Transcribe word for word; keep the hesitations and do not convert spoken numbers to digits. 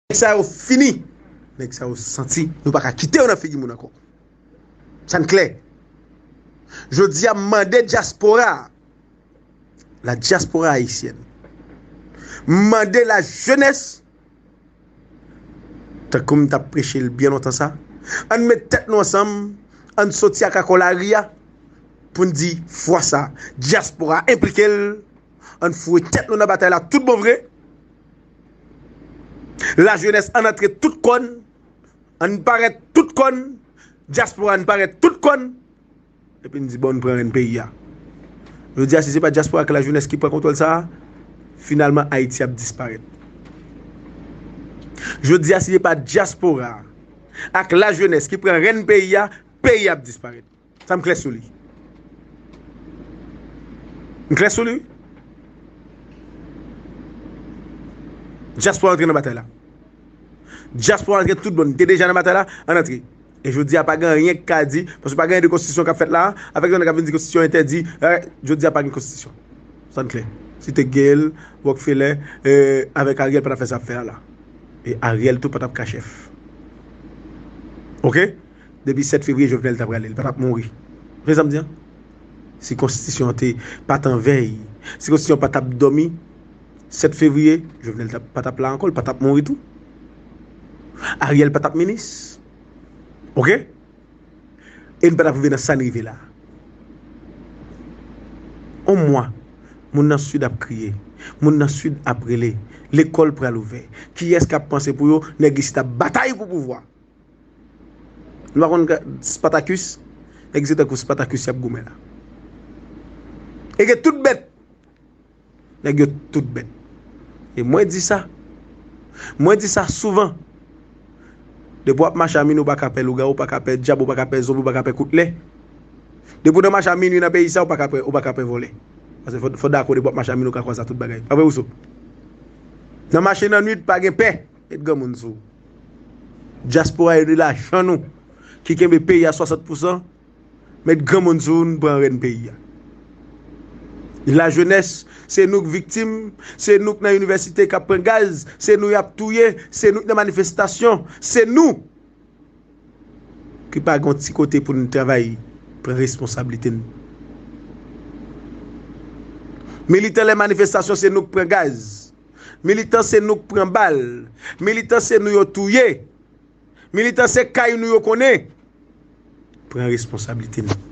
Nèg sa yo fini. Nèg sa yo santi. Nou pa ka kite yo nan figi moun ankò. Sa n klè. Jodi a, m mande dyaspora a, la diaspora haïtienne, m mande lajenès, tankou m t ap preche l byen lontan sa, ann met tèt nou ansanm, ann soti ak akò lari a, pou n di fwa sa, dyaspora enplike l, ann foure tèt nou nan batay la tout bon vre. Lajenès ann antre tout kòn, ann parèt tout kòn, dyaspora ann parèt tout kòn, epi n di bon, n pran rèn peyi a. Jodi a, si se pa dyaspora ak lajenès ki pran kontwòl sa a, finalman Ayiti ap disparèt. Jodi a, si se pa dyaspora ak lajenès ki pran rèn peyi a, peyi a ap disparèt. Sa m klè sou li. M klè sou li. Dyaspora antre nan batay la. Dyaspora antre tout bon. Te deja nan batay la, ann antre. E jodi a pa gen anyen k ka di, paske pa gen de konstitisyon k ap fèt la, avèk yon nèg k ap vin di konstitisyon entèdi, eh, jodi a pa gen konstitisyon. Sa n klè. Si te gen l, Rockefeller, eh, avèk Ariel pa t ap fè sa ap fè a la. E Ariel tou pa t ap ka chèf. Oke? Depi sèt fevriye, Jovenel t ap rale, li pa t ap mouri. Ou konprann sa m di an? Si konstitisyon an te pa t an vèy, si konstitisyon an pa t ap dòmi, sèt fevriye, Jovenel t ap, pa t ap la ankò, li pa t ap mouri tou. Ariel pa t ap minis. Oke? E n pa t ap rive nan sa n rive la. On mwa, moun nan Sid ap kriye, moun nan Sid ap rele, lekòl pral ouvè. Kiyès k ap panse pou yo? Nèg isit ap batay pou pouvwa. Nou pa konn ka-, Spartacus? Nèg se tankou Spartacus y ap goumen la. E gen tout bèt. Nèg yo tout bèt. E mwen di sa. Mwen di sa souvan. Depi w ap mache a minwi, ou pa ka pè lougawou, ou pa ka pè dyab, ou pa ka pè zonbi, ou pa ka pè kout lè. Depi w nan mache a minwi nan peyi sa, ou pa ka pè, ou pa ka pè vòlè. Paske fò, fò dakò, depi w ap mache a minwi, ou ka kwaze ak tout bagay. Pa vre, Rousseau? Nan mache nan nwit, pa gen pè. Met granmoun sou ou. Dyaspora yo de lajan nou ki kenbe peyi a swasant pousan. Met granmoun sou ou, n pran rèn peyi a. Lajenès, se nou k viktim, se nou k nan inivèsite k ap pran gaz, se nou y ap touye, se nou k nan manifestasyon, se nou ki pa gen yon ti kote pou n travay, pran responsablite n. Militan lè manifestasyon, se nou k pran gaz. Militan, se nou k pran bal. Militan, se nou yo touye. Militan, se kay nou yo konnen. Pran responsablite nou.